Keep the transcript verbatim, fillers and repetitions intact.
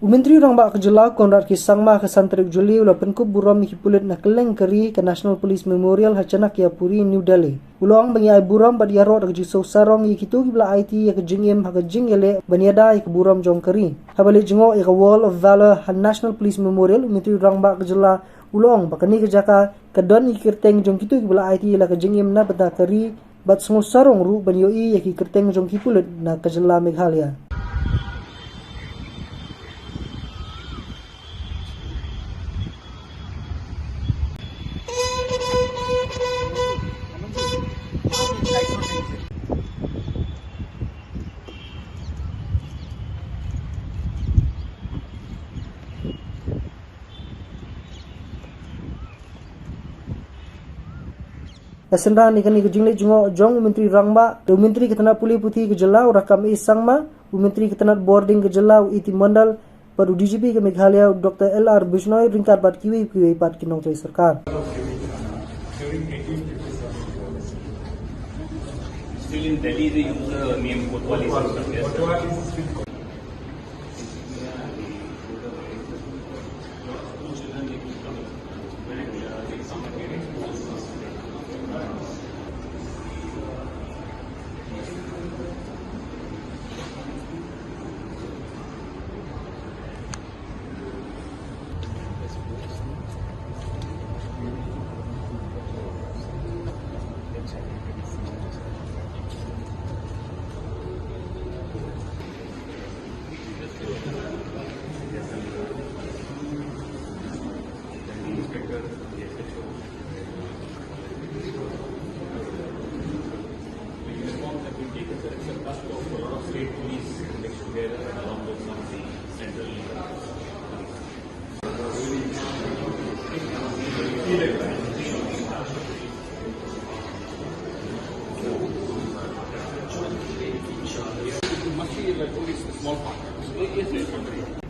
U Myntri Rangbah ka jylla Conrad K Sangma ha ka san tarik Juli u la pynkup burom ïa ki pulit na kylleng ka ri ha ka National Police Memorial ha Chanakya Puri, New Delhi. U la ong ba ngi ai burom bad ïaroh da ka jingsngewsarong ïa kito kiba la aiti ïa ka jingim ha ka jingïaleh ban ïada ïa ka burom jong ka ri. Haba leit jngoh ïa ka Wall of Valor ha National Police Memorial, u Myntri Rangbah ka jylla u la ong ba kane ka jaka ka don ïa ki kyrteng jong kito kiba la aiti ïa la ka jingim na bynta ka ri bad sngewsarong ruh ban ïohi ïa ki kyrteng jong ki pulit na ka jylla Meghalaya. Na synran ïa kane ka jingleit jngoh jong u Myntri Rangbah, da u Myntri ka tnad pule puthi ka jylla u Rakkam A Sangma, u Myntri ka tnad bording ka jylla u A T Mondal, bad u D G P ka Meghalaya u Doctor L R Bishnoi ryngkat bad kiwei kiwei pat ki nongtrei sorkar. Still in Delhi, they use the name Kotwal system, yes, sir.